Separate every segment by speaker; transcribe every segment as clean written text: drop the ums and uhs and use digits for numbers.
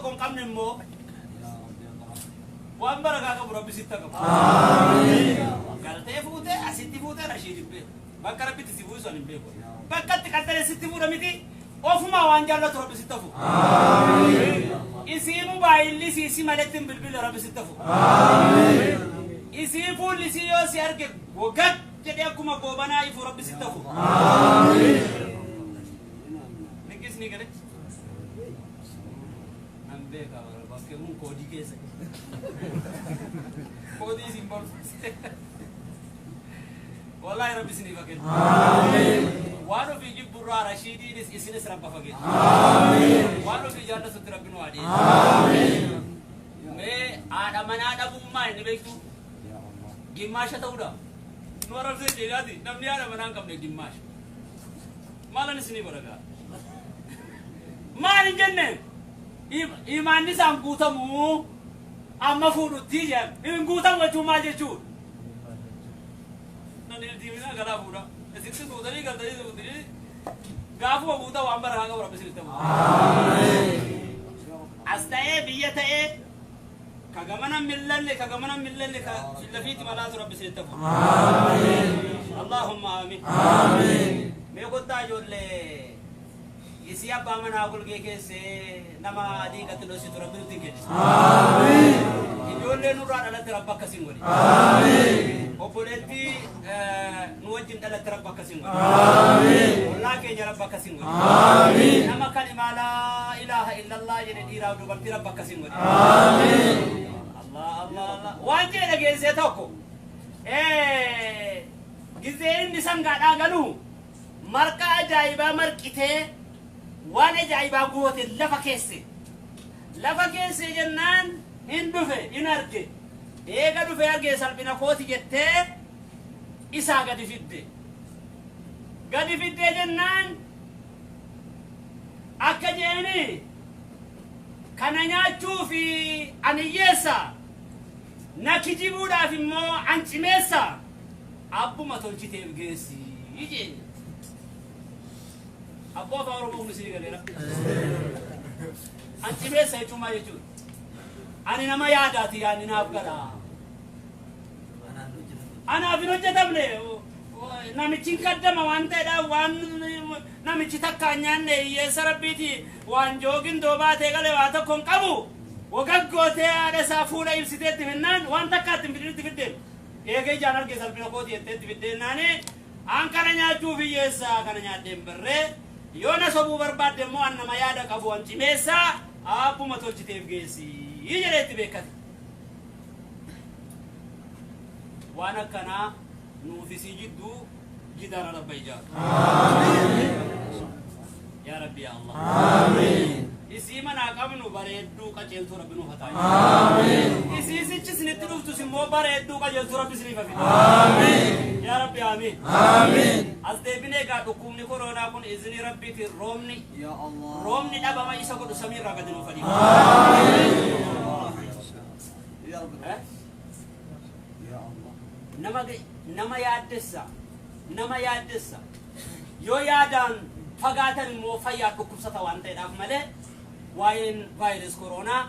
Speaker 1: tokko hin qabne immoo waan barakaa qabu Rabbi sitti haa qabu. Galtee fuutee asitti fuutee Rashiid hin beeku. Bakka Rabbitti si buusu ani hin beeku. Bakka itti qaxxale sitti fuudha miti ofumaa waan jaallatu Rabbi sitti hafu. Isii mobaayilli isii si maletti hin bilbille Rabbi sitti hafu. Isii fuulli isii yoo si arge wagag jedhee akkuma goobanaa ifu Rabbi sitti hafu. Liqis ni gale. Nan beeka bara bakkee kun koodii keessa. Koodii isin baru. Wallaahi Rabbi isiniif haa kennu. Waan ofii jibburraa Rashiidiinis isinis Rabba fageessu. Waan ofii jaallatutti Rabbi nu haa dhiyeessu. Mee haadha manaa dhabuun maal inni beektu? Gimmaasha ta'uudha. Nu arrabsee jechaati namni haadha manaa hin qabne gimmaasha. Maalan isinii godha gaa? Maal hin jenne? Imaanni isaan guutamu amma fuudhutti jedhan. Hin guutamu jechuun maal jechuudha? Nan ildiiminaa galaa fuudha. Isitti fuutanii galtanii fuutanii gaafuma guutaa waan barakaa qabu Rabbi isinitti haa. As ta'ee biyya ta'ee ka gamana millanne ka gamana millanne ka fillafiitti malaatu Rabbi isinitti haa. Allahumma aamin. Mee kottaa ijoollee isii abbaa manaa golgee keessee nama adii gatti dhositu Rabbi nutti hin kennin. Ijoollee nurraa dhalatte Rabbi akkasiin godhe. Obboleettii nu wajjin dhalatte Rabbi akkasiin godhe. Ollaa keenya Rabbi akkasiin godhe. Nama kalimaa laa ilaaha illallah jedhe dhiiraaf dubartii Rabbi akkasiin godhe. Allah Allah Allah. Waan jedhe dhageessee tokko. Gizee inni sangaadhaa galu marqa ajaa'ibaa marqitee waan ajaa'ibaa goote lafa keesse. Lafa keesse jennaan hin dhufe hin arge. Eega dhufee argee salphina kooti jettee isaa gadi fidde. Gadi fiddee jennaan akka jeeni kana nyaachuu fi ani hiyyeessa na kijibuudhaaf immoo an cimeessa abbuma tolchiteef geessi jeen. Abboo afaan Oromoo kun isinii galeera. An cimeessa jechuun maal jechuudha? Ani nama yaadaati yaadni naaf gala. Anaaf hin hojjetamne namichi hin kaddama waan ta'edha waan namichi takka hin nyaanne hiyyeessa rabbiiti waan joogin doobaatee gale waa tokko hin qabu. Wagaggootee haadha isaa fuula ibsitee itti finnaan waan takka itti hin fidin itti fiddeen. Eegee ijaan arge salphina kooti jettee itti fiddeennaani an kana nyaachuuf hiyyeessa kana nyaadhee hin barree yoo na sobuu barbaadde immoo an nama yaada qabu an cimeessa abbuma tolchiteef geessi jedhee itti beekkate. Waan akkanaa nuuf isii jidduu jidaara Rabba ijaaru. Yaa Rabbi yaa Allah. Isii manaa qabnu bareedduu qajeeltuu Rabbi nuuf haa taasisu. Isii sichi isinitti dhuftus immoo bareedduu qajeeltuu Rabbi isiniif haa fidu. Yaa Rabbi amiin. As deebinee egaa dhukkubni koronaa kun izinii Rabbiitiin roobni roobni dhabama isa godhu samiirraa gadi nuuf haa dhiibu. Eh? Nama nama yaaddessa nama yaaddessa yoo yaadaan fagaatan immoo fayyaa dhukkubsata waan ta'eedhaaf malee waa'een vaayirus koronaa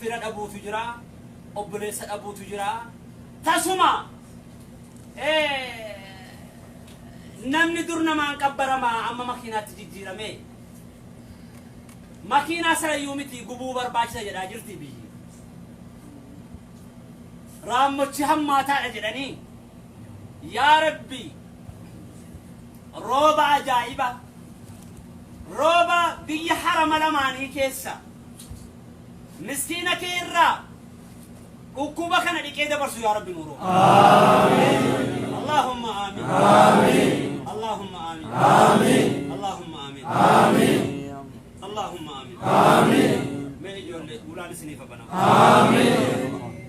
Speaker 1: fira dhabuutu jira obboleessa dhabuutu jira tasuma namni dur namaan qabbaramaa amma makiinaatti jijjiirame makiinaa sarayyuu miti gubuu barbaachisa jedhaa jirti biyyi raammochi hammaataadha jedhanii yaa Rabbi rooba ajaa'iba rooba biyya harama lamaanii keessa miskiina kee irraa dhukkuba kana dhiqee dabarsu yaa Rabbi nuu rooba. Allahumma aamin. Allahumma aamin. Allahumma aamin. Allahumma aamin. Mee ijoollee ulaan isiniif haa banamu.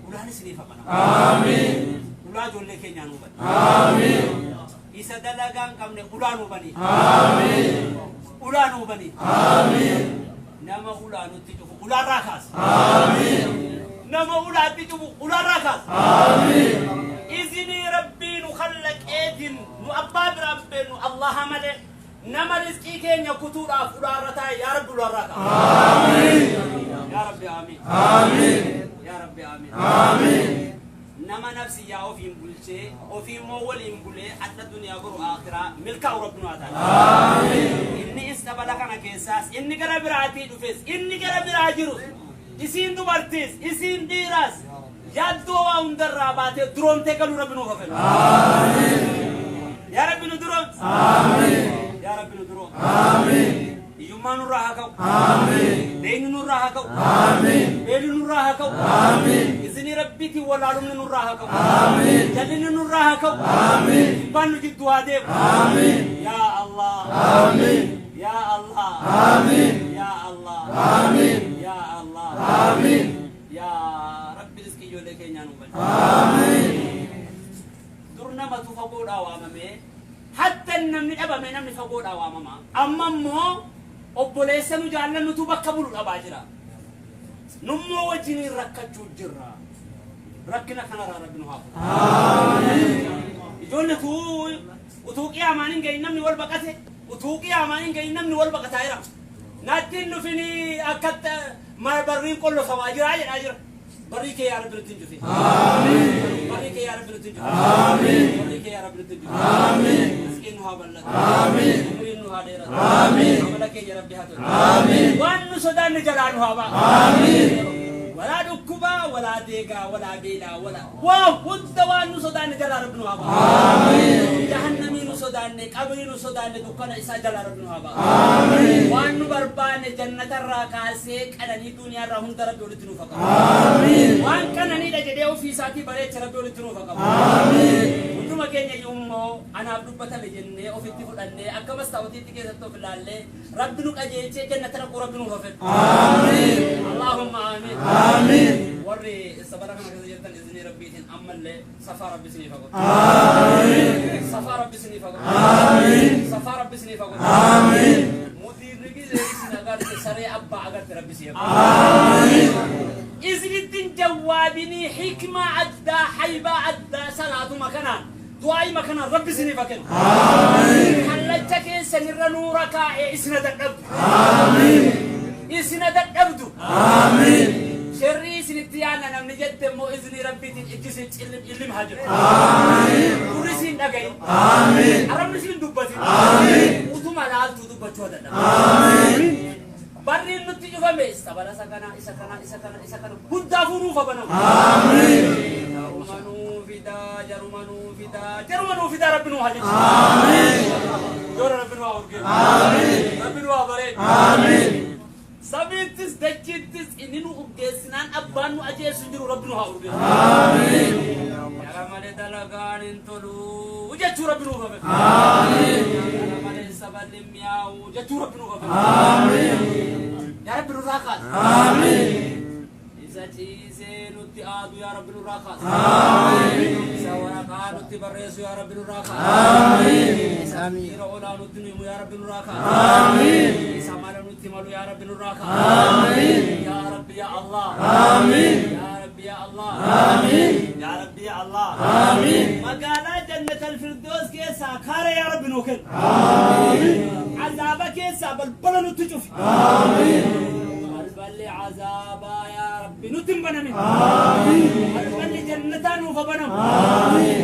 Speaker 1: Ulaan isiniif haa banamu. Ulaa ijoollee keenyaa nuu bani. Isa dalagaa hin qabne ulaa nuu bani. Ulaa nuu bani. Nama ulaa nutti cufu ulaarraa kaasi. Nama ulaatti cufu ulaarraa kaasi. Izinii Rabbii nu kallaqeetiin nu abbaa biraan beennu Allaha malee nama rizqii keenya kutuudhaaf ulaarra taa'e yaa Rabbi ulaarraa kaasi. galchee ofii immoo waliin bulee adda duniyaa boru akhiraa milkaa'u rabbi nu haa taasisu. Inni istabala kana keessaas inni gara biraatii dhufes inni gara biraa jirus isiin dubartiis isiin dhiiraas yaaddoo waa hundarraa baatee duroomtee galuu rabbi nuuf hafelu. Yaa Rabbi nu duroomsi. Yaa Rabbi nu duroomsi. Hiyyummaa nurraa haa ka'u. Deeyni nurraa haa ka'u. Beelli nurraa haa ka'u. Izinii Rabbiitiin wallaalumni nurraa haa ka'u. Jallinni nurraa haa ka'u. Jibbaan nu jidduu haa deemu. Yaa Allah. Yaa Allah. Yaa Allah. Yaa Allah. Yaa Rabbi rizqii ijoollee keenyaa nuu bal'i. Dur namatu fagoodhaa waamamee hatta namni dhabame namni fagoodhaa waamama. Amma immoo obboleessa nu jaallannutu bakka bulu dhabaa jira. Nummoo wajjiniin rakkachuu jirra. Rakkina kanarraa Rabbi nu haa furu. Ijoollee utuu qiyaamaan hin gahin namni wal baqate, utuu qiyaamaan hin gahin namni wal baqataa jira. Natti hin dhufinii akkatti barriin qollofamaa jira jedhaa jira. Barrii kee yaa Rabbi nutti hin cufin. Barrii kee yaa Rabbi nutti hin cufin. Barrii kee yaa Rabbi nutti hin cufin. Rizqiin nu haa bal'atu. Umriin nu haa dheeratu. Amala keenya Rabbi haa tolu. Waan nu sodaanne jalaa nu haa baasu. Walaa dhukkubaa, walaa deegaa, walaa beelaa, walaa waa hunda waan nu sodaanne jalaa Rabbi nu haa baasu. Jahannamii nu sodaanne, qabrii nu sodaanne, dukkana isaa jalaa Rabbi nu haa baasu. Waan nu barbaanne jannatarraa kaasee qananii duniyaarraa hunda Rabbi walitti nuuf haa qabu. Waan qananiidha jedhee ofii isaatii bareeche Rabbi walitti nuuf haa qabu. Hunduma keenya iyyuu immoo anaaf dubbatame jennee ofitti fudhannee akka mastaawotiitti keessatti of ilaallee Rabbi nu qajeelchee jannata dhaquu Rabbi nuuf haa fedhu. Allahumma amiin. Warri sabara kana keessa jirtan izinii Rabbiitiin ammallee safaa Rabbi isiniif haa godhu. Safaa Rabbi isiniif haa godhu. Safaa Rabbi isiniif haa godhu. Mudiirri gizee isin agarte saree abbaa agarte Rabbi si haa godhu. Isinittiin jawwaabinii hikmaa addaa haybaa addaa salaatuma kanaan du'aayima kanaan Rabbi isiniif haa kennu. Kallacha keessanirra nuura kaa'ee isina dadhabdu. Isina dadhabdu. Sherrii isinitti yaadna namni jette immoo iznii Rabbiitiin ijji isin cillim illim haa jedhu. Gurri isin dhagayin. Arrabni isin dubbatin. Utuma laaltuu dubbachuu haa dadhabu. Barriin nutti cufame sabala isa kana isa kana isa kana isa kana hundaafuu nuuf haa banamu. Jaruma nuu fidaa jaruma nuu fidaa jaruma nuu fidaa Rabbi nuu haa jechu. Joora Rabbi nuu haa urgeessu. Rabbi nuu haa bareechu. Samiittis dachiittis inni nu urgeessinaan abbaan nu ajeessu hin jiru Rabbi nu haa urgeessu. Jara malee dalagaan hin tolu jechuu Rabbi nuuf haa fedhu. Jara malee saballi hin mi'aawu jechuu Rabbi nuuf haa fedhu. Yaa Rabbi nurraa kaasi. Isa ciisee nutti aadu yaa Rabbi nurraa kaasi. Isa waraqaa nutti barreessu yaa Rabbi nurraa kaasi. Isa dhiira olaa nutti nu himu yaa Rabbi nurraa kaasi. Isa mala nutti malu yaa Rabbi nurraa kaasi. Yaa Rabbi yaa Allah. Yaa Rabbi yaa Allah. Yaa Rabbi yaa Allah. Magaalaa Jannatal Firdoos keessaa kaara yaa Rabbi nuu kenni. Azaaba keessaa balbala nutti cufi. Balballi azaabaa yaa Rabbi nutti hin banamin. Balballi jannataa nuuf haa banamu.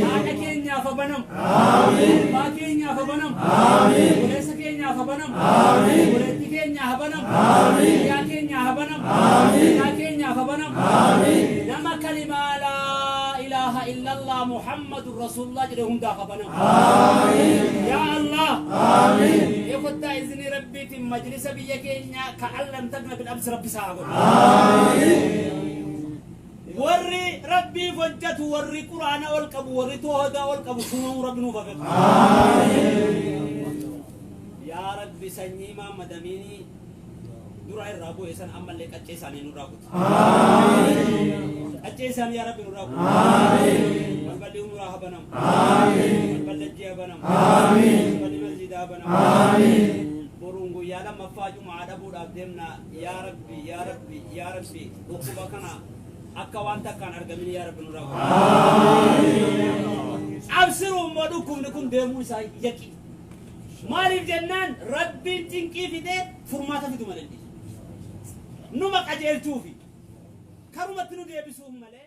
Speaker 1: Haadha keenyaaf haa banamu. Abbaa keenyaaf haa banamu. Obboleessa keenyaaf haa banamu. Obboleettii keenyaaf haa banamu. Hiriyaa keenyaaf haa banamu. Hiriyaa keenyaaf haa banamu. Nama kalimaa laa ilaaha illallah Muhammadur Rasulullah jedhe hundaaf haa banamu. Yaa Allah. Mee kottaa izinii Rabbiitiin majlisa biyya keenyaa ka allam tagna bil amsi Rabbi isaa haa godhu. Warri Rabbiif hojjetu, warri Qur'aana ol qabu, warri toohdaa ol qabu sumamuu Rabbi nuuf haa fedhu. Yaa Rabbi sanyii Muhammad Amiinii dura irraa bu'e san ammallee qaccee isaanii nurraa kuti. Qaccee isaanii yaa Rabbi nurraa kuti. Balballi umuraa haa banamu. Balballi hajjii haa banamu. Balballi masjiidaa haa banamu. Boruun guyyaa lammaffaa jumaa dhabuudhaaf deemna. Yaa Rabbi yaa Rabbi yaa Rabbi dhukkuba kana akka waan takkaan argamin yaa Rabbi nurraa godhi. Absiruu immoo dhukkubni kun deemuu isaa yaqi. Maaliif jennaan Rabbiin cinqii fidee furmaata fidu malee hin dhiisu. Numa qajeelchuufi karumatti nu deebisuuf malee.